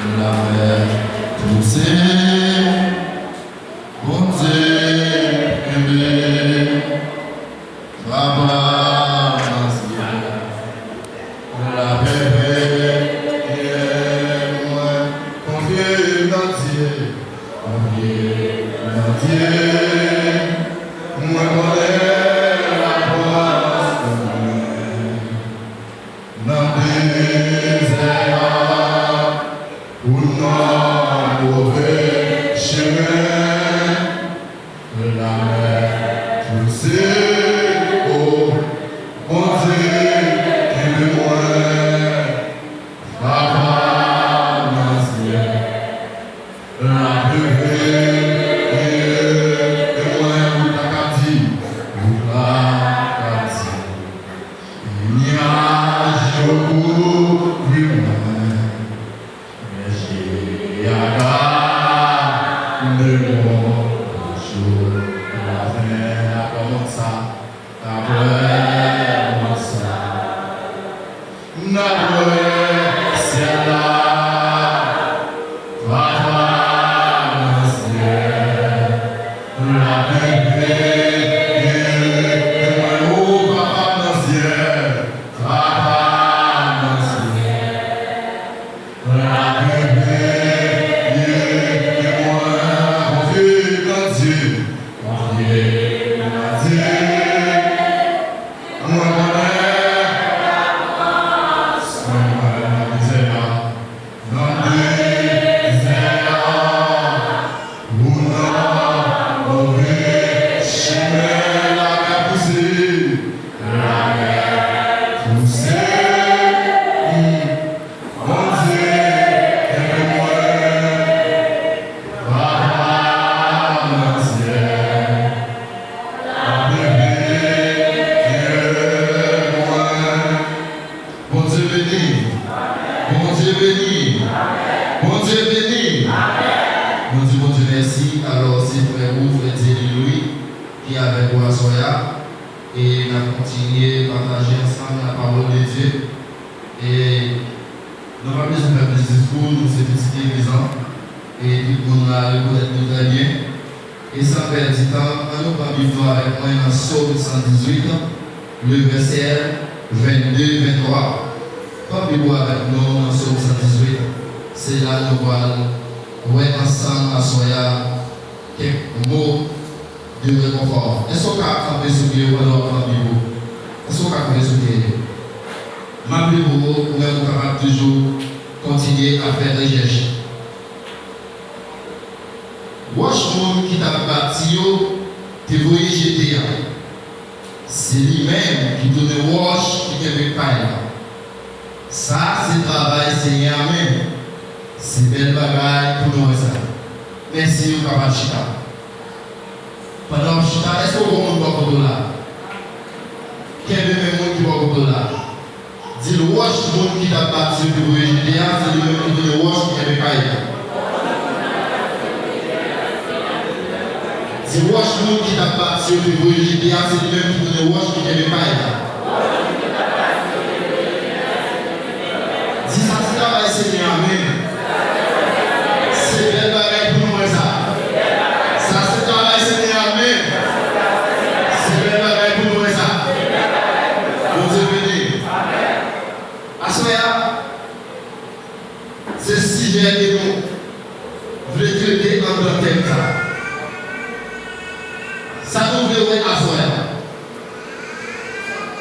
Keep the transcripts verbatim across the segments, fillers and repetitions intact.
Lamè pouse, Bondye kenbe, Papa nan syèl, lapè veye mwen, konfye m nan Dye, konfye m nan Dye, mwen konnen lapòs mwen. Nan dezè a, ou nan move chemen, lamè pouse, o Bondye, kenbe mwen, Papa nan syèl. Lapè veye, e mwen, wout la ka di, wout la ka di, nyaj yo kouvri mwen, men je a gade mwen jou lafen. Apre mòn sa, apre mòn sa, n ap wè syèl la, Papa nan syèl, lapè veye mwen, o Papa nan syèl, Papa nan syèl, lapè veye mwen, konfye nan Dye, konfye nan Dye. Mwen konnen, mwen konnen nan dezè a, nan dezè a, ou nan move chemen, lamè pouse, lamè pouse, Bondye kenbe mwen, Papa nan syèl, lapè veye mwen. Bondye beni. Bondye beni. Bondye beni. Nou di Bondye mèsi. Alò, se frè ou, frè Thierry Louis, ki avèk ou aswè a. E n ap kontinye pataje ansanm lapawòl de Dye. E nou pa bezwen fè plis diskou, nou se pitit legliz lan. E tout moun la rekonèt nou trè byen. E san pèdi tan, ann nou pran Bib nou avèk mwen nan Sòm san dizuit, le vèsè vennde, venntwa. Pran Bib ou avèk nou nan Sòm san dizuit. Se la nou pral wè ansanm aswè a kèk mo de rekonfò. Èske w ka kanpe sou pye w pandan w ap pran Bib ou? Èske w ka kanpe sou pye w? M ap li pou ou, ou menm ou kapab toujou kontinye ap fè rechèch. Wòch moun ki t ap bati yo te voye jete a, se li menm ki tounen wòch ki kenbe kay la. Sa a se travay Senyè a menm. Se bèl bagay pou nou wè sa. Mèsi, ou kapab chita. Pandan w ap chita, èske w gen yon moun bò kote w la? Kenbe men moun ki bò kote w la. Di l, wòch moun ki t ap bati yo te voye jete a, se li menm ki tounen wòch ki kenbe kay la. Di, wòch moun ki t ap bati yo te voye jete a, se li menm ki tounen wòch ki kenbe kay la. Di, sa se travay Senyè a menm. Se bèl bagay pou nou wè sa. Sa se travay Senyè a menm. Se bèl bagay pou nou wè sa. Bondye beni. Aswè a, se sijè ke nou vle trete anndan tèm sa. Sa nou vle wè aswè a.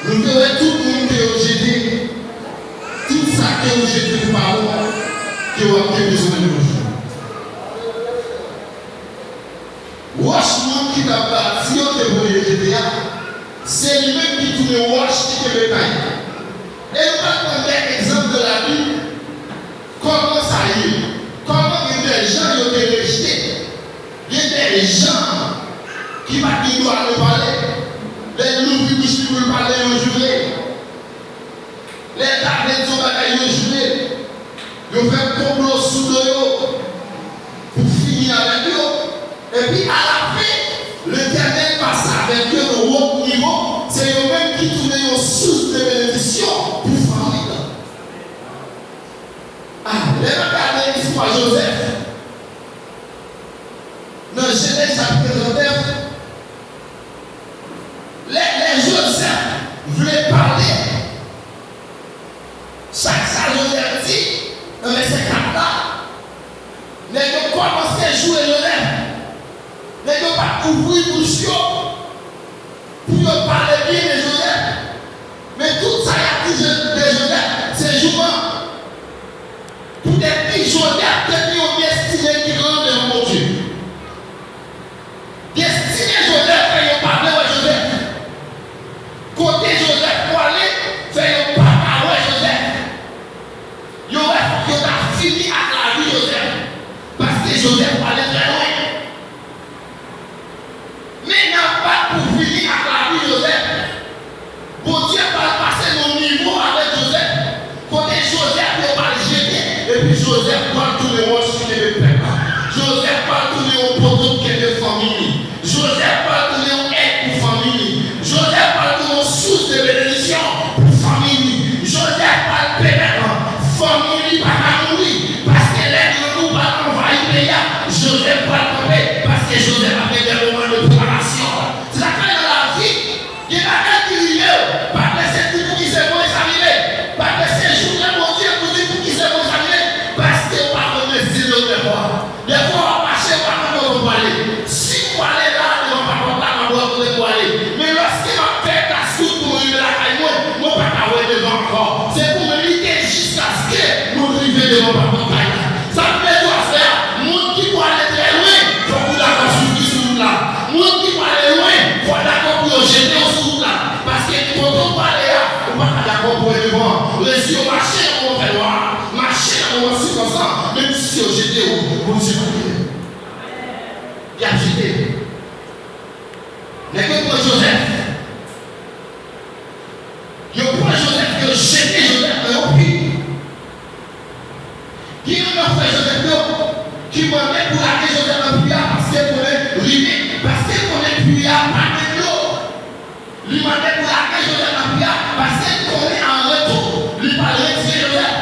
Nou vle wè tout moun ke yo jete, tout sa ke yo jete ki pa bon, ke w ap kenbe sou men w yon jou. Wòch moun ki t ap bati yo te voye jete a, se li menm ki tounen wòch ki kenbe kay la. E nou pral pran de egzanp de la Bib. Kòman sa ye? Kòman gen de jan yo te rejte? Gen de jan ki pa t gen dwa de pale. Lè l louvri bouch li pou l pale, yo joure. Lè l ta vle di yon bagay, yo joure. Yo fè konplo sou do yo pou fini avèk yo. Epi, alafen, Letènèl pase avèk yo nan wo nivo. Se yo menm ki tounen yon sous de benediksyon pou fanmi an. A, lè Lè n ap gade istwa Jozèf, nan Jenèz chapit trannèf, lè, lè Jozèf vle pale, chak sa Jozèf di, nan vèsè kat la, nèg yo kòmanse joure Jozèf. Nèg yo pa t ouvri bouch yo pou yo pale byen de Jozèf. Men tout sa y ap di de Jozèf, se jouman. Poutèt li, Jozèf te gen yon destine ki gran devan Bondye. Destine Jozèf fè yo pa vle wè Jozèf. Kote Jozèf pwale fè yo pa ka wè Jozèf. Yo wè fòk yo ta fini ak lavi Jozèf, paske Jozèf pwale trè lwen. Men nan bat pou fini ak lavi Jozèf, Bondye pral pase nan yon nivo avèk Jozèf, kote Jozèf yo pral jete, epi Jozèf pral tounen wòch ki kenbe pèp la. Jozèf pral tounen yon poto ki kenbe fanmi li. Jozèf pral tounen yon èd pou fanmi li. Jozèf pral tounen yon sous de benediksyon pou fanmi li. Jozèf pral pèmèt fanmi li pa ka mouri, paske lè granmoun pral anvayi peyi a, Jozèf pral kanpe, paske Jozèf ap gen de moman de preparasyon. Se sa k fè nan lavi, gen bagay ki rive w, pa t lese di pouki se mwen sa rive, pa t lese joure Bondye pou di pouki se mwen sa rive, paske w pa konn destine w dèfwa. Dèfwa w ap mache, w pa konn kote w prale. Si m prale la, devan papòt la, m ap wè kote m prale. Men lòske m ap fè kas wout pou m rive lakay mwen, mwen pa ka wè devan ankò. Se pou m lite jiskaske mwen rive devan papòt kay la. Sa vle di, aswè a, moun ki prale trè lwen, fòk ou dakò soufri sou wout la. Moun ki prale lwen, fòk dakò pou yo jete w sou wout la. Paske kote w prale a, ou pa ka dakò pou wè devan. Resi yo mache nan moman fènwa, mache nan moman sirkonstans, menm si yo jete w, Bondye pa jete w. Y ap jete. Nèg yo pran Jozèf. Yo pran Jozèf, yo jete Jozèf nan yon pi. Gen youn nan frè Jozèf yo ki mande pou lage Jozèf nan pi a paske l konnen li, paske l konnen pi a pa gen dlo. Li mande pou lage Jozèf nan pi a, paske l konnen an retou, li pral retire Jozèf.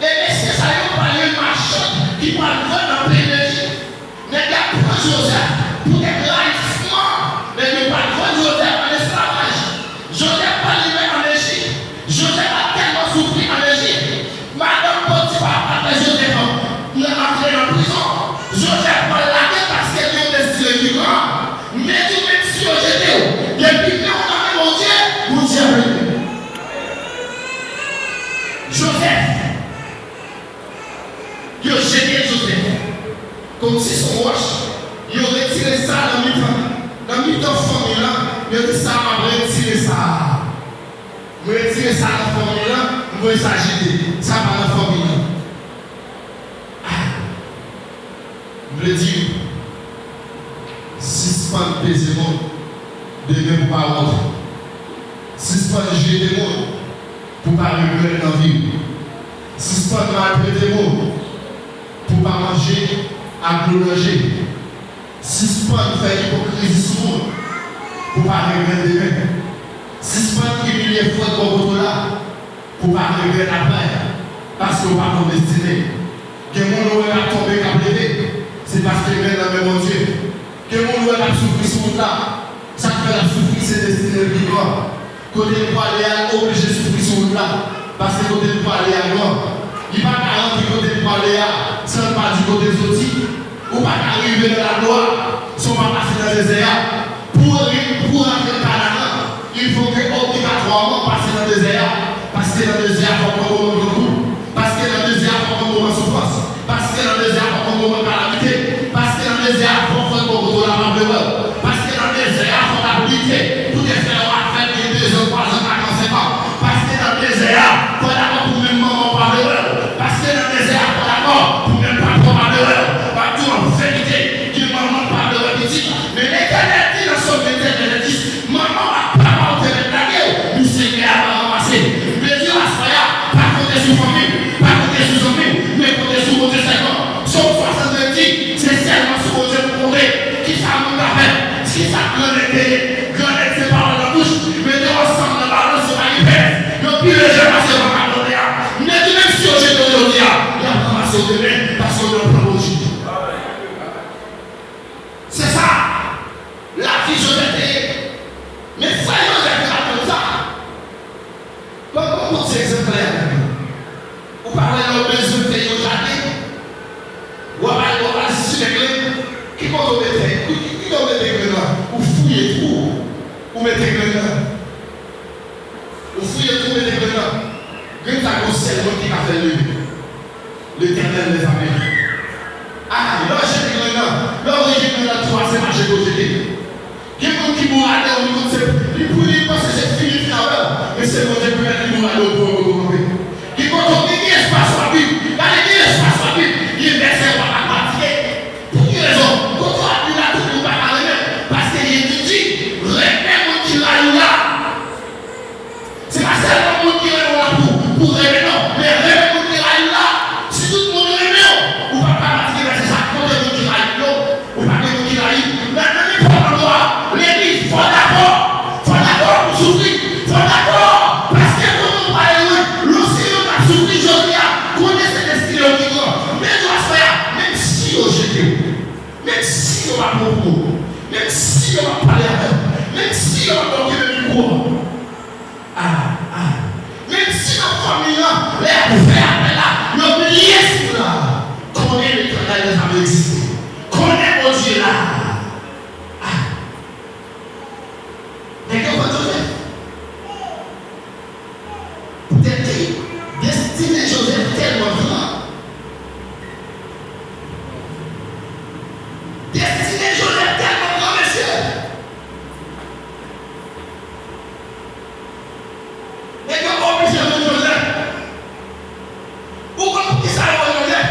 E mesye sa yo pral yon machann ki pral vann nan peyi Lejip. Nèg yo ap pran Jozèf poutèt rayisman. Nèg yo pral vann Jozèf an esklavaj. Jozèf pral rive an Ejip. Jozèf ap tèlman soufri an Ejip. Madanm Potifa pa fè Jozèf antre nan prizon. Jozèf pral lage paske l gen yon destine ki gran. Men tou, menm si yo jete w, depi men w nan men Bondye, Bondye ap leve w. Jozèf, yo jete Jozèf kòmsi se yon wòch, yo retire sa nan mitan, nan mitan fanmi lan, yo di sa, m ap retire sa. Mwen retire sa nan fanmi lan, m voye sa jete. Sa pa nan fanmi lan. Ah! M vle di, sispann peze moun demen pou pa wont. Sispann jete moun pou pa regrèt nan vi w. Sispann maltrete moun pou pa manje ak dlo nan je. Sispann fè ipokrizi sou moun pou pa regrèt demen. Sispann imilye frè k bò kote w la pou pa regrèt apre, paske w pa konn destine. Gen moun ou wè k ap tonbe, k ap leve, se paske men nan men Bondye. Gen moun ou wè k ap soufri sou wout la, sa k fè l ap soufri, se destine l ki gran. Kote l prale a, l oblije soufri sou wout la, paske kote l prale a gran. Li pa ka rantre kote l prale a san l pa di kote l soti. Ou pa ka rive nan laglwa san w pa pase nan dezè a. Pou w ri-, pou w rantre Kanaran, il faut que obligatwaman pase nan dezè a. Paske nan dezè a, fòk w pran moman grangou. Paske nan dezè a, fòk w pran moman soufrans. Paske nan dezè a, fòk w pran moman kalamite. Paske nan dezè a, fòk frè k bò kote w la pa vle wè w. Paske nan dezè a, fòk w ap lite pou te fè yon afè gen dezan, twazan, katran, senkan. Paske nan dezè a, fò dakò pou menm manman w pa vle wè w. Paske nan dezè a, fò dakò pou menm papa w pa vle wè w. M ap di w an verite, gen manman k pa vle wè pitit. Men Letènèl di nan Sòm vennsèt, vèsè dis, manman w ak papa w te mèt lage w, men Senyè a va ranmase. M vle di w aswè a, pa konte sou fanmi w, pa konte sou zanmi w, men konte sou Bondye sèlman. Sòm swasannde di, se sèlman sou Bondye pou konte. Kisa moun ka fè? Kisa grannèg te ye? Grannèg se pawòl nan bouch. Mete w ansanm nan balans, yo pa gen pèz. Yo pi lejè pase vag nan mòn la. Men tou menm si yo jete w jodi a, y ap ranmase w demen. Paske w nan plan Bondye. Se sa lavi Jozèf te ye. Men frè Jozèf yo pa konn sa. Ban m, ban m pran ti egzanp klè avèk nou. Ou pa wè lè w bezwen fè yon jaden, w ap al, w ap al simen grenn, ki kote w mete, ki, ki, ki kote w mete grenn nan? Ou fouye twou, ou mete grenn nan. Ou fouye twou, ou mete grenn nan. Grenn sa, gon sèl moun ki ka fè l leve. Letènèl dèzame. A, lè w jete grenn nan, lè w jete grenn nan twou a, se pa jete w jete. Gen moun ki bon adan w, li konn se, li pou li panse se fini fini avè w, men se Bondye ki mèt li bon adan w pou w kote w kanpe. Gen kote w gen, gen espas w ap viv, gade gen espas w ap viv, gen vèsè w pa ka pratike. Pou ki rezon? Kote w ap viv la, tout moun pa ka renmen w, paske Jezi di, renmen moun ki rayi w la. Se pa sèlman moun ki renmen w la pou, pou renmen non, men renmen moun ki rayi w la. Si tout moun renmen w, ou p ap ka pratike vèsè sa. Kote moun ki rayi w yo? Ou pa gen moun ki rayi w. Nan, nan nenpòt andwa, legliz, fò w dakò. Fò w dakò pou soufri. Fò w dakò. Paske kote w prale lwen, lè w se yo k ap soufri jodi a, konnen se destine yo ki pran. Men jou aswè a, menm si yo jete w, menm si yo pa pran w pou mò, menm si yo pa pale avè w, menm si yo pa okipe mikwo an. Ah, ah. Menm si nan fanmi an, lè y ap fè apèl la, yo bliye si moun la, konnen Letènèl dèzame egziste. Konnen Bondye la. Ah. Nèg yo vann Jozèf. Poutèt ki destine Jozèf tèlman gran. Destine Jozèf tèlman gran, mesye. Nèg yo oblije vann Jozèf. Ou konn poukisa yo vann Jozèf?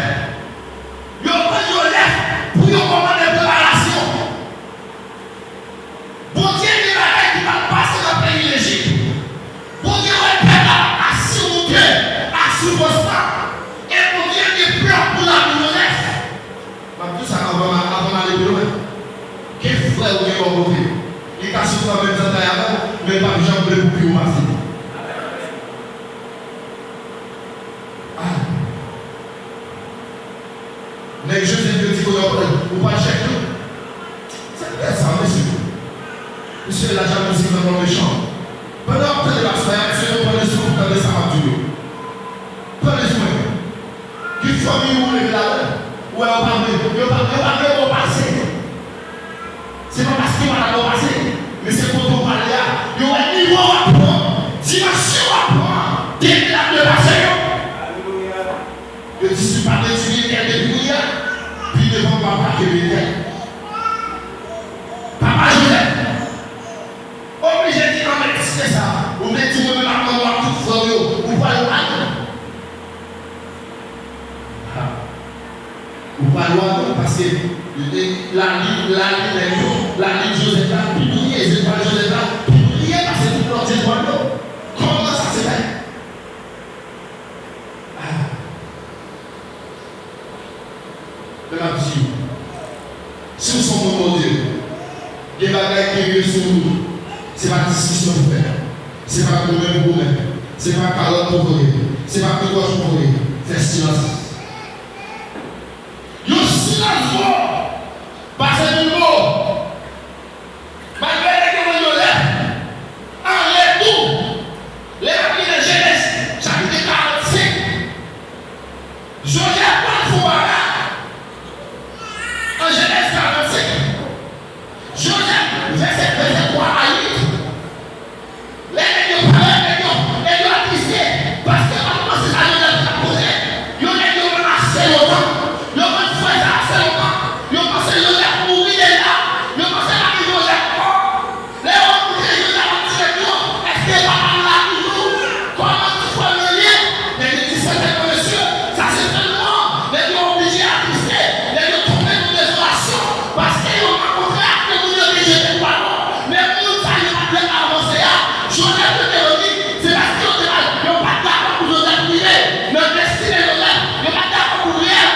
Yo vann Jozèf pou yon kòmandè preparasyon. Bondye gen bagay ki t ap pase nan peyi Lejip. Bondye wè pèp la ap asimonte, asimonte. E Bondye gen plan pou lavi Jozèf. M ap di w sa anvan m a, anvan m ale pi lwen. Gen frè ou gen bò kote. Li ka soufri nan menm zantray avè w, men l p ap janm vle pou pi wo pase li. Ah. Nèg Jozèf yo di kote w pral, ou pral chèche yo. Se bèl sa, mesye. Mesye, lajalouzi pran kòm mechan. Pandan w ap tande pastè a, mesye, yo pran leson pou tande sa m ap di yo. Pran leson. Gen fanmi ou leve ladan l, ou wè yo pa vle, yo pa, yo pa vle wè w pase. Se pa paske yo pa ta wè w pase, men se kote w prale a. Yo wè nivo w ap pran, dimansyon w ap pran, depi l ap depase yo. Yo di si l pa retire tèl depi kounye a, pi devan w ap atake tèl. Papa Jozèf oblije di anmèt ti nèg sa a, ou vle di mwen menm ak manman w ak tout frè w yo, ou pral wè nou? Ha. Ou pral wè nou, paske, e, lalin, lalin nèg yo, lalin Jozèf la pi briye, zetwal Jozèf la pi briye pase tout lòt zetwal yo. Kòman sa se fèt? Ah. Men m ap di w, si w se yon moun Bondye, gen bagay ki rive sou ou, se pa diskisyon pou fè, se pa goumen pou goumen, se pa kalòt pou voye, se pa pi wòch pou voye, fè silans. Yon silans gwo pase vil mo. Malgre nèg yo vann Jozèf, an retou, lè n ap li nan Jenèz, chapit karannsenk, Jozèf pral fè yon bagay. An Jenèz karannsenk, Jozèf, vèsè, vèsè twa a uit, lè nèg yo pale, nèg yo, nèg yo atriste, paske yo pa t panse sa Jozèf t ap poze. Yo nèg yo vann ase lontan. Yo vann frè sa ase lontan. Yo panse Jozèf mouri deja. Yo panse lavi Jozèf mò. Lè yo rankontre Jozèf ak ti nèg yo, èske papa m la toujou? Kòman ti frè m nan ye? Nèg yo di sètènman, mesye, sa se frè nou an. Nèg yo oblije atriste. Nèg yo tonbe nan dezolasyon. Paske yo rankontre ak moun yo te jete pou alò. Men moun sa yo pa t vle avanse a, Jozèf yo te vle di, se paske yo te mal, yo pa t dakò pou Jozèf rive nan destine Jozèf, yo pa t dakò pou rèv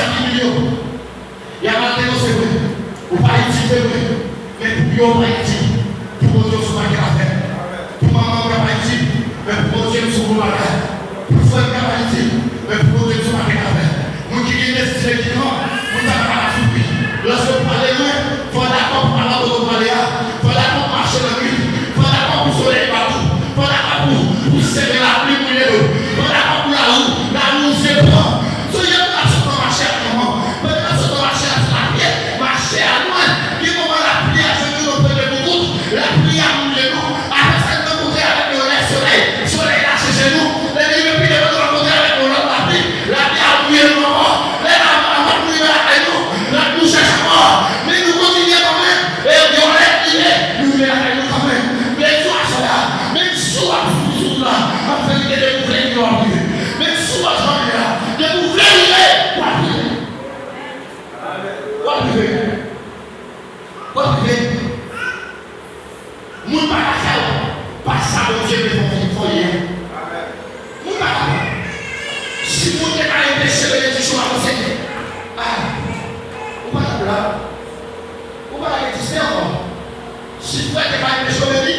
Imilye w. Y ap al denonse vre. Ou pa itil, se vre. Men pou yo, ou pa itil. Pou Bondye, w se yon pakèt afè. Pou manman w, ou pa itil. Men pou Bondye, w se yon gwo bagay. Pou frè m, ou pa itil. Men pou Bondye, w se yon pakèt afè. Moun ki gen destine ki gran, moun sa pa ka soufri. Lòske w prale lwen, fò w dakò pou pale kote w prale a. Fò w dakò pou mache nan nwit. Fò w dakò pou solèy bat ou. Fò w dakò pou, pou sèmen lapli mouye w. Fò w dakò pou lari, lari w se pran. Sonje pou n ap sot nan mache ak manman. Pandan n ap sot nan mache a, se lapli. Mache a lwen. Gen moman lapli a jwenn nou, nou pete boubout. Lapli a mouye nou. Apre sa, n rankontre avèk yon lè solèy. Solèy la chèche nou. Lè li rive pi devan, nou rankontre avèk yon lòt lapli. Lapli a mouye nou ankò. Lè lapli a rive lakay nou, lapli nou chèche ankò. Men nou kontinye kanmenm. E yon lè rive, nou rive lakay nou kanmenm. Men sou aswè a, menm si w ap soufri sou wout la, m ap fè li te dekouvri li w ap rive. Menm si w ap janbe a, depi w vle rive, w ap rive. W ap rive. W ap rive. Moun pa ka fè w pa sa Bondye vle fè w fè w ye. Moun pa ka fè w. Si moun te ka anpeche benediksyon avanse, a, ou pa t ap la. Ou pa t ap egziste ankò. Si frè te ka anpeche w beni,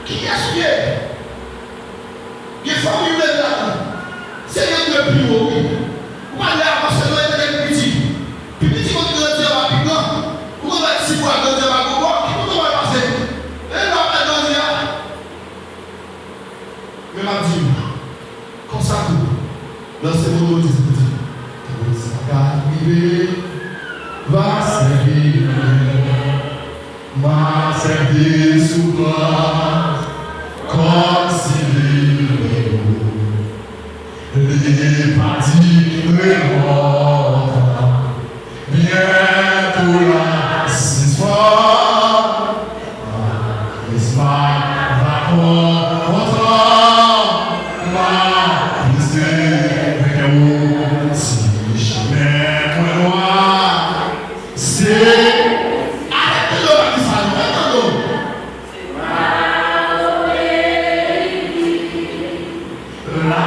kiyès ou ye? Gen fanmi w leve ladan l. Se yo ki pi wo, wi. Ou pa dwe avanse non, epi gen pi piti. Pi piti konn grandi anba pi gran. Ou konn wè ti bwa grandi anba gwo bwa. Ki kote w pral pase? E lè w pral grandi a? Men m ap di w, konsa tou, nan se moun Moyiz te di, tout sa ka rive, va sèvi mwen. M ap sèvi soufrans kòmsi li byen wo. Li pa dire lontan, byento la sispann. Kris va kontan, m ap plis ke venkè, o, si chimen mwen nwa. Se avèk tande w pa di sa non, fè tande w. La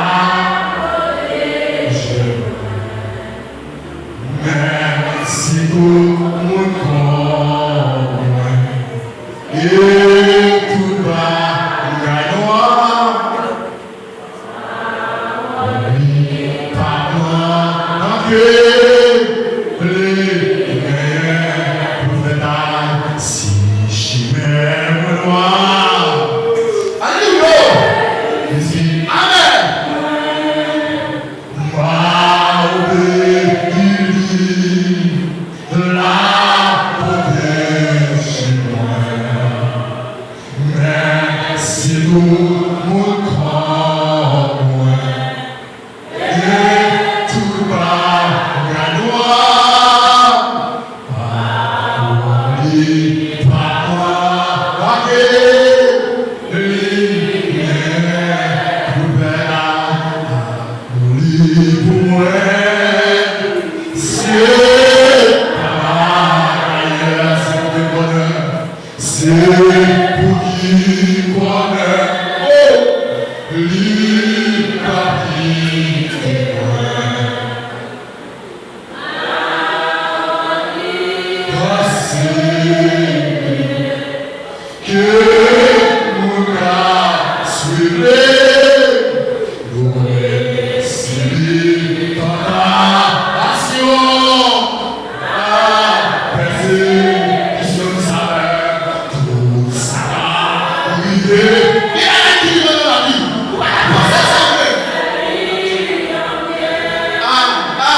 pwoteje mwen. Menm si tout moun kont mwen e tout bagay nwa. Li pa pran anyen, li genyen pou fè ta si chimen mwen nwa. Alelouya! Li di, amèn! M a obeyi li, l a pwoteje mwen. Men si tout moun kont mwen, e tout bagay nwa, pawòl li pa manke, li gen pou fè la, li pou mwen. Se pa bagay, se pou ki konnen. Se pou ki konnen, o, li p ap kite mwen. Danse, ke moun ka swiv li. Yo resi li tantasyon, a, pèsekisyon, nou savè, tout sa ka rive. Gen bagay ki rive nan lavi w, ou pa ka panse sa vre. A, a.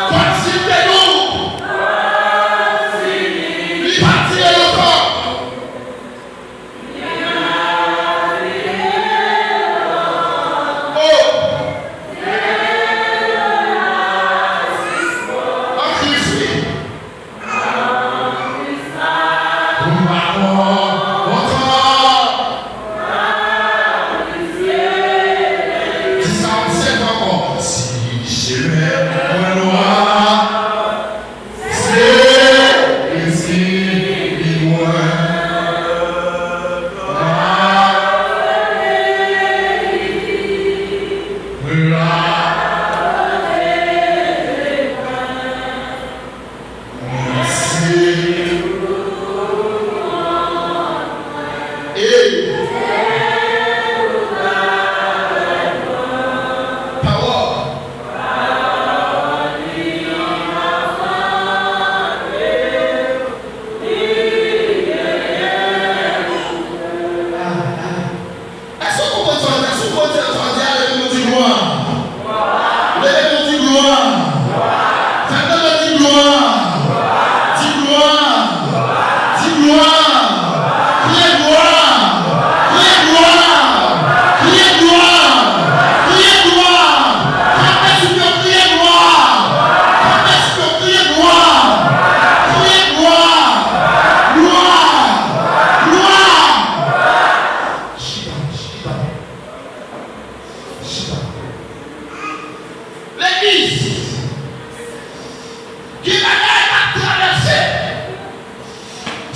Kòmsi l te dou. Li pa dire lontan. Se Kris ki mwen.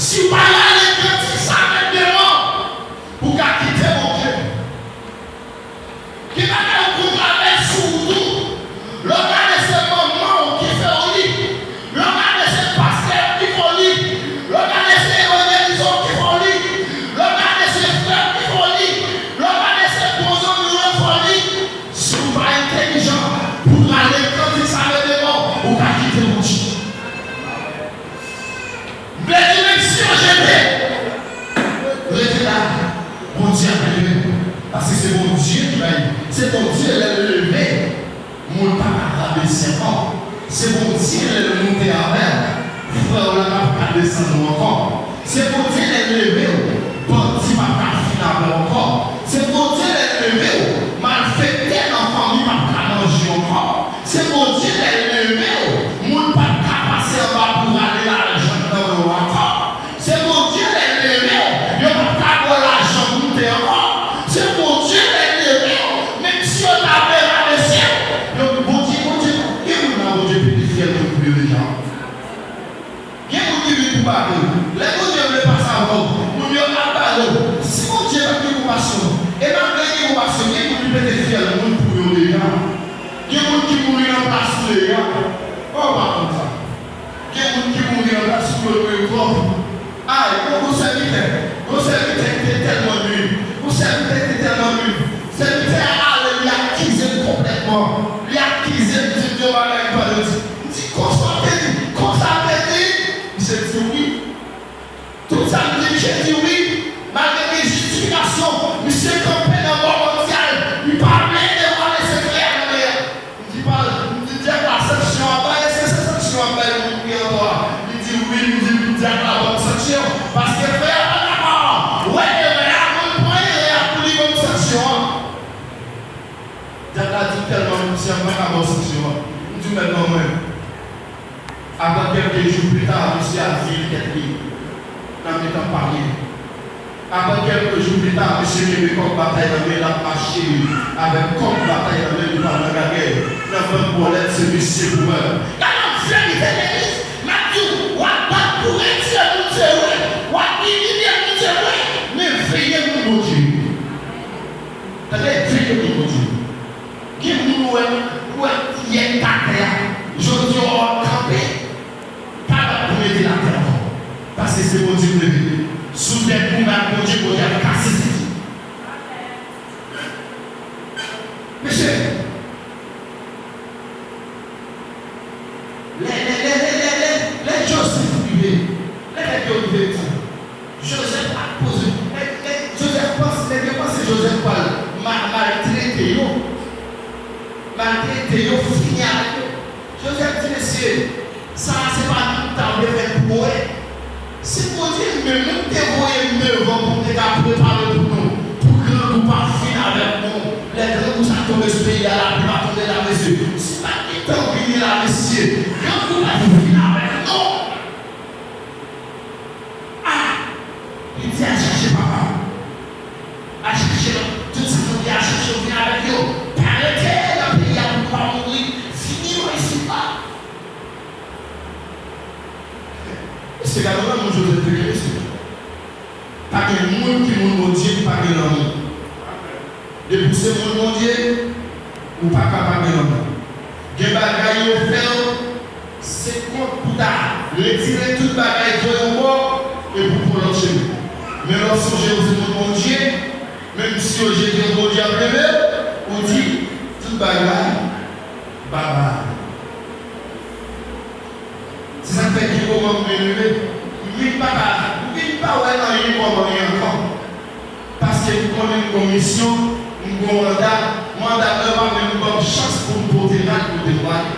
Si w pa rale kantik sa avèk devan, ou ka kite Bondye. Gen bagay ou konn travèse ou tou. Lè w gade se manman w ki fè w li. Lè w gade se pastè w ki fè w li. Lè w gade se evanjelis w ki fè w li. Lè w gade se frè w ki fè w li. Lè w gade se bon zanmi w yo fè w li. Si w pa entèlijan pou w rale kantik sa avèk devan, ou ka kite Bondye. M vle di, menm si yo jete, rete la. Bondye ap leve. Paske se Bondye ki bay. Se Bondye lè l leve, moun pa ka rabese ankò. Se Bondye lè l moute avè w, frè w la p ap ka desann ou ankò. Se Bondye lè l leve w, bandi p ap ka fin avè w ankò. Se Bondye lè l leve w, malfektè nan fanmi p ap ka manje w ankò. Se Bondye lè l leve w, moun p ap ka pase anba pou rale lajan nan men w ankò. Se Bondye lè l leve w, yo p ap ka ba w lajan moute ankò. Se Bondye lè l leve w, menm si yo ta vle rabese w, yo, Bondye, Bondye, gen moun nan Bondye pete fyèl pou l vle deja. Gen moun ki vin pou bare w. Lè Bondye vle pase avè w, moun yo ap bare w. Si Bondye pa t gen konpasyon, e malgre l gen konpasyon, gen moun li pete fyèl moun pou yo deja. Gen moun ki mouri nan plas ou deja. Kòman w pa konn sa? Gen moun ki mouri nan plas ou yo dwe kòb. Ay, yon gwo sèvitè, yon sèvitè ki te tèlman nwi, yon sèvitè ki te tèlman nwi. Sèvitè a ale, li akize m konplètman. Li akize m, di m yon bagay m pa dwe di. M di, konsa w te di, konsa w te di? Misye di wi. Tout sa m di, misye di wi. Malgre gen jistifikasyon, misye kanpe nan bò mondyal. Li pa vle devwale sekrè a nan men an. M di pa l, m di dyab la sanksyon ap bay, èske se sanksyon ap bay moun ki antò a? Li di wi, m di dyab la ban m sanksyon. Paske frè a pa dakò. Wè erè a, moun pran erè a pou li ban m sanksyon an. Dyab la di m tèlman misye an pa ka ba w sanksyon an. M di w mèt ban mwen. Apre kèlke jou pita, misye al vire tèt li nan mitan panye. Apre kèlke jou pita, misye kenbe kòk batay nan men l ap mache avèk kòk batay nan men l pou al nan gagè. Nan bann bòlèt se misye pou mwen. Gade yon verite legliz, m ap di w, w ap bat pou retire moun se vre, w ap imilye moun se vre, men veye moun Bondye. Tande, veye moun Bondye. Gen moun ou wè, ou wè yè ki t atè a, jodi a w ap kanpe, pa bat pou mete l atè ankò. Paske se Bondye k leve. Si w dèt goumen ak Bondye, Bondye ap kase tèt ou. Mesye, lè, lè, lè, lè, lè, lè, lè Jozèf rive, lè nèg yo rive, Jozèf ap poze, nèg, nèg, Jozèf panse, nèg yo panse Jozèf pral ma-, maltrete yo. Maltrete yo, fini avèk yo. Jozèf di, mesye, sa a se pa nou ki ta vle fè l pou mwen. Si Bondye menm ou te voye m devan pou m te ka prepare pou nou, pou grangou pa fin avèk nou. Lè grangou sa tonbe sou peyi a, lapli pa tonbe la, mesye. Si pa t gen tan vini la, mesye, grangou pa fin avèk nou. A! Li di, al chache papa w. Al chache l. Tout sa nou te al chache yo, vin avèk yo. Pa rete nan peyi a pou nou pa mouri. Fini yo isit la. Mesye, gade lanmou Jozèf te gen, mesye. Pa gen moun ki moun Bondye ki pa gen lanmou. Depi w se moun Bondye, ou pa ka pa gen lanmou. Gen bagay yo fè w, se kont pou ta retire tout bagay, voye yon bò, epi w pran lòt chemen. Men lè w sonje w se moun Bondye, menm si yo jete w, Bondye ap leve w, ou di, tout bagay, babay. Se sa k fè gen moman m vin rive, m vin pa ka, m vin pa wè anyen kòm anyen ankò. Paske m konnen m gon misyon, m gon manda, manda m nan pa menm ban m chans pou m pote rad kote m prale.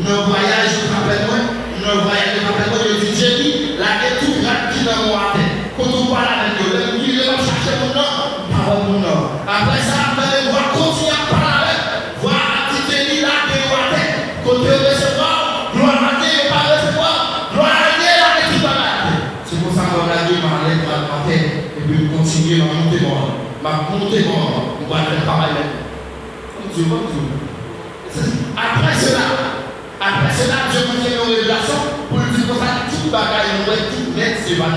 Nan vwayaj yo t ap fè mwen, nan vwayaj yo t ap fè mwen, yo di, Jerry, lage tout rad ki nan men w atè. Kote w pral avèk yo? Lè m vire, m ap chache moun nan, m pa wè moun nan. Apre sa, m tande vwa kontinye ap pale avè m. Vwa a ap di, Jerry, lage yo atè. Kote yo resevwa w, glwa a ye, yo pa resevwa w, glwa a ye, lage tout bagay atè. Se konsa mwen lage m alèz, m al atè, epi m kontinye, m ap moute mòn, m ap moute mòn, m pral fè travay mèt mwen. Fò m di w, fò m di w. Apre sela, apre sela, Dye mande yon revelasyon pou l di,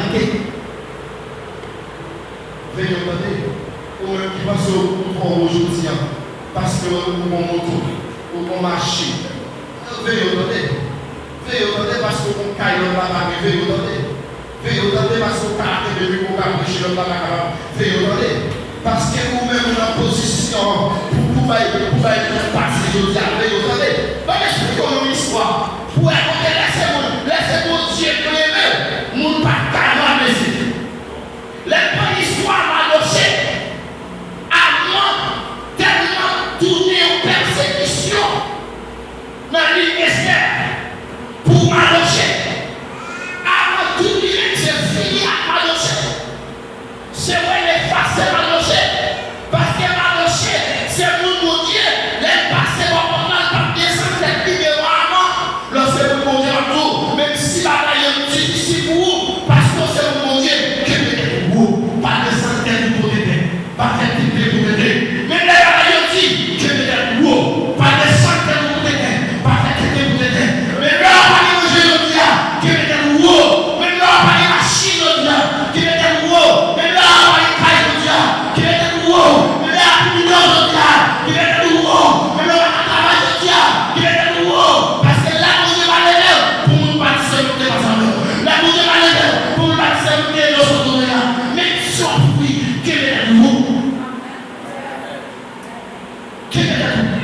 Veye w tande, ou menm ki panse w twò wo jodi a, paske w gon moto, ou gon machin. Veye w tande, veye w tande, paske w gon kay lòt la pa gen, veye w tande. Veye w tande, paske w ka kenbe mikwo, w ka preche, lòt la pa kapab. Veye w tande, paske ou menm ou nan pozisyon pou, pou bay, pou bay moun pase jodi a, veye w tande. Ban m esplike w yon istwa. Pou wè kote lè se moun, lè se Bondye k leve, moun pa ka nan mezi. Lè n pran istwa Madoche, Aman tèlman tounen yon pèsekisyon nan liy Estè pou Madoche. Aman tout li menm se fini ak Madoche. Se rele efase Madoche. Paske Madoche se moun Bondye, lè l pase bò pòt la, l p ap desann tèt li devan Aman. Lè w se moun Bondye, m ap di w, menm si bagay yo difisil pou ou, paske w se moun Bondye, kenbe tèt ou wo, pa desann tèt ou pou tenten, pa fè tenten pou tenten. Menm lè bagay yo di, kenbe tèt ou wo, pa desann tèt ou pou tenten, pa fè tenten pou tenten. Menm lè w pa gen manje jodi a, kenbe tèt ou wo. Menm lè w pa gen machin jodi a, kenbe tèt ou wo. Menm lè w pa gen kay jodi a, kenbe tèt ou wo. Menm lè w pa gen mitan jodi a, kenbe tèt ou wo. Menm lè w pa ka travay jodi a, kenbe tèt ou wo. Paske lè Bondye va leve w, pou moun pa di se mwen ki te pase avè w. Lè Bondye va leve w, pou moun pa di se mwen ki te ede w sot kote w ye a. Menm si w ap soufri, kenbe tèt ou wo. Kenbe tèt ou wo.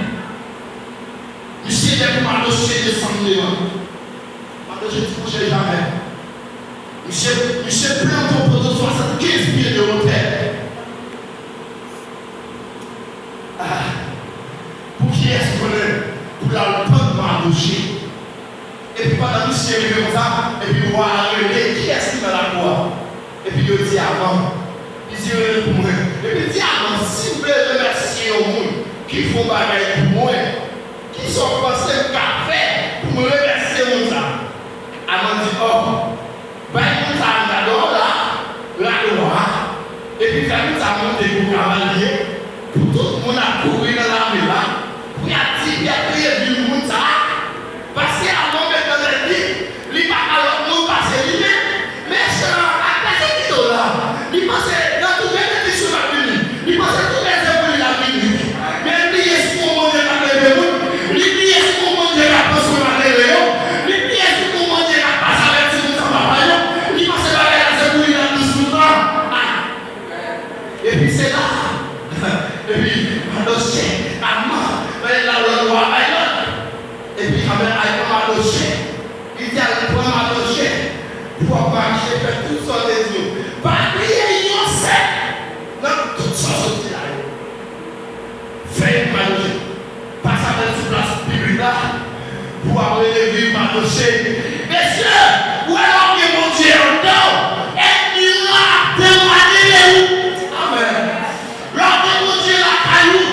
Misye lè pou Madoche desann devan. Madoche di, monchè, jamè. Misye, misye plante yon poto swasannkenz pye de wotè. Ah, pou kiyès konnen pou l al pann Madoche? Epi pandan misye rive konsa, epi wa a rele, kiyès ki nan lakou a? Epi yo di Aman. Li di, rele pou mwen. Epi l di Aman, si m vle remèsye yon moun ki fè yon bagay pou mwen, kisa w panse m ka fè pou m remèsye moun sa a? Aman di, o, bay moun sa a rad wa la, rad wa a, epi fè moun sa a monte gwo kavalye, pou tout moun ap kouri nan lavil la, pou y ap di, y ap kriye vil moun sa a. Paske Aman met nan tèt li, li pa ka lòt moun pase li menm. Mechan an ap pèsekite w la. Li panse nan tout benediksyon k ap vini. Li panse tout lèzebri l ap vini. Men li bliye si gon Bondye k ap leve moun. Li bliye si gon Bondye k ap pran swen malere yo. Li bliye si gon Bondye k ap pase avèk timoun san papa yo. Li panse bagay la se pou li l ap dous tout tan. Ah! Epi se la. Epi, Madoche, Aman, men la lòd wa bay lòd. Epi, Aman, Aman Madoche. Li di al pran Madoche pou w ap mache fè tout sa w te di yo. Pa bliye yon sèl nan tout sa w sot di la yo. Fè yon Madoche. Pase avè l sou plas piblik la pou w ap rele viv Madoche. Mesye, ou wè lè w gen Bondye anndan w, ènmi w lan ap temwaye de ou. Amèn. Lè w gen Bondye lakay ou,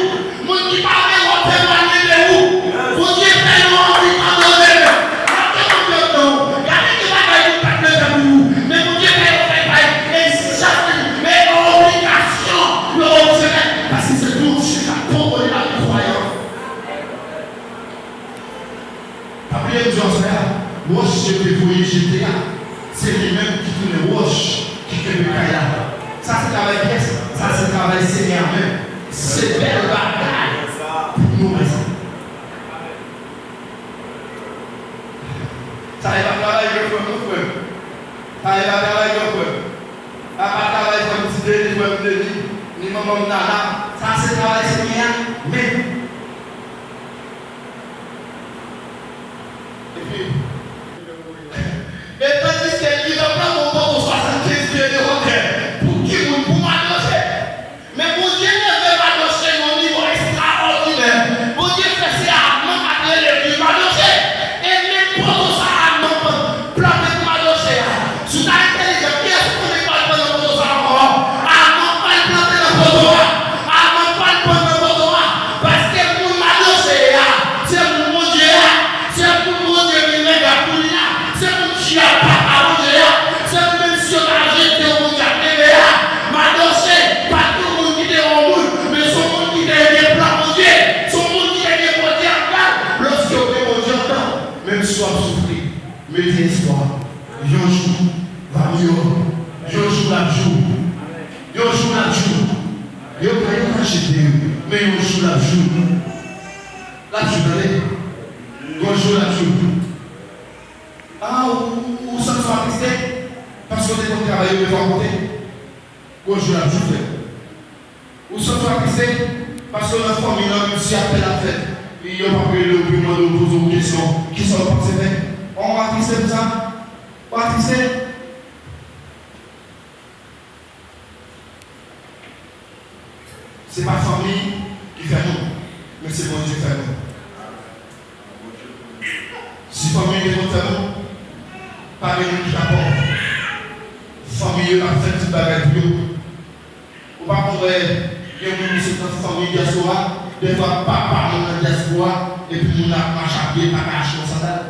moun ki pa vle wè w temwaye de ou. Bondye fè yo anvi tande w. Lè w gen Bondye anndan w, gade ki bagay moun pa t vle fè pou ou, men Bondye fè yo fè bay egzijans li, men obligasyon yo oblije fè, paske se Bondye k ap kontwole lavi kwayan. Pa bliye m di w aswè a, wòch yo te voye jete a, se li menm ki tounen wòch ki kenbe kay la. Sa se travay kiyès? Sa se travay Senyè a menm. Se bèl bagay pou nou wè sa. Sa e pa travay gran frè m non, frè m. Sa e pa travay gran frè m. Sa pa travay frè m Ti Deni, frè m Deni, ni manman m Nana. Sa se travay Senyè a menm. Epi, e tandiske li t ap plante yon poto swasannkenz pye de wotè, pou ki moun? Pou Madoche. Men Bondye leve Madoche nan yon nivo ekstraòdinè. Bondye fè se Aman k ap rele viv Madoche. E menm poto sa Aman plante pou Madoche a, si w ta entèlijan, kiyès ou konnen k pral pran nan poto sa a ankò? Aman pral plante nan poto a. Aman pral pran nan poto a. Paske moun Madoche a, se moun Bondye a. Se moun Bondye ki renmen gad pou li a. Se moun ki ap papa Bondye a. Se moun menm si yo ta jete w, Bondye ap leve a. Madoche, pa t yon moun ki te yon moun, men se yon moun ki te gen plan Bondye. Se yon moun ki te gen Bondye anndan l. Lòske w gen Bondye anndan w, menm si w ap soufri, mete espwa. Yon jou va miyò. Yon jou l ap jou. Yon jou l ap jou. Yo ka, yo ka jete yo, men yon jou l ap jou. L ap jou, tande. Yon jou l ap jou. A, ou, ou, ou santi w atriste? Paske w te konn travay yon de twa kote. Yon jou l ap jou, frè. Ou santi w atriste? Paske nan fanmi nan, menm si apèl ap fèt, yo p ap rele w pou yo mande w, poze w kesyon, kisa w panse fè? Ou atriste pou sa? Ou atriste? Se pa fanmi ki fè moun, men se Bondye ki fè moun. Si fanmi te konn fè moun, pa gen moun ki ta pòv. Fanmi yo t ap fè tout bagay pou yo. Ou pa konn wè, gen moun ki sot nan fanmi dyaspora, dèfwa papa moun nan dyaspora, epi moun nan ap mache a pye, pa ka achte yon sandal.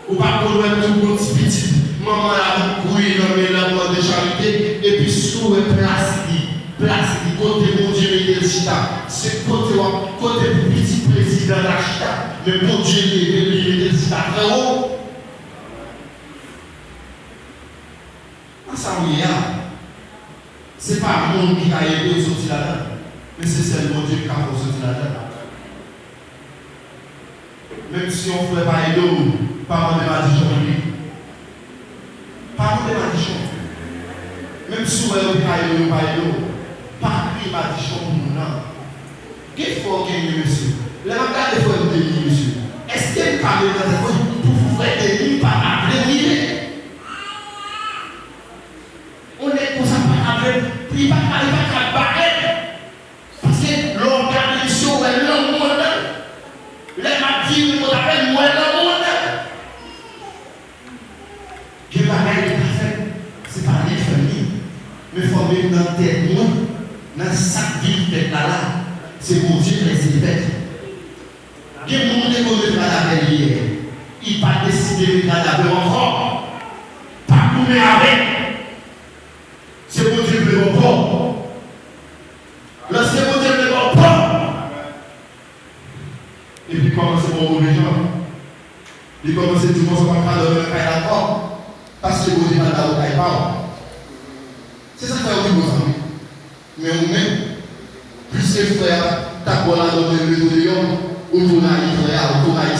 Ou pa konn wè tou gon ti pitit, manman l ap kouri nan men l ap mande charite, epi si w wè plas li, plas li, kote Bondye mete l chita, se kote w ap, kote pou pitit prezidan ta chita, men Bondye leve l, li mete l chita trè wo. Nan sa w ye a, se pa moun ki ka ede w soti ladan, men se sèl Bondye ki ka fè w soti ladan. Menm si yon frè pa ede w, pa mande madichon pou li. Pa mande madichon. Menm si w wè yo te ka ede w, yo pa ede w, pa kriye madichon pou moun nan. Gen frè w genyen, mesye. Lè m ap gade frè m Deni, mesye, èske m ka met nan tèt mwen pou frè Deni pa ka vle m rive? On nèg konsa pa ka vle m, li pa ka, li pa ka bare m. Paske lè w gade misye, w wè lanmou anndan l. Lè m ap vire m kot avè l, m wè lanmou anndan l. Gen bagay li ka fè, se pa li k fè l li. Men fò m met nan tèt mwen, nan sa k vin fèt la la, se Bondye k fè l se fèt. Gen moun ou te konn met rad avè l yè, li pa deside met rad avè w ankò. Pa goumen avè l. Se Bondye k vle ba w pa w. Lòske Bondye vle ba w pa w, epi kòmanse ba w move jan, li kòmanse di w konsa w p ap ka dòmi nan kay la ankò, paske Bondye pa t ba w kay pa w. Se sa k fè yo vin bon zanmi. Men ou menm, piske frè a t ap ba w ladòmi, l rete deyò, ou tou rayi frè a, ou tou rayi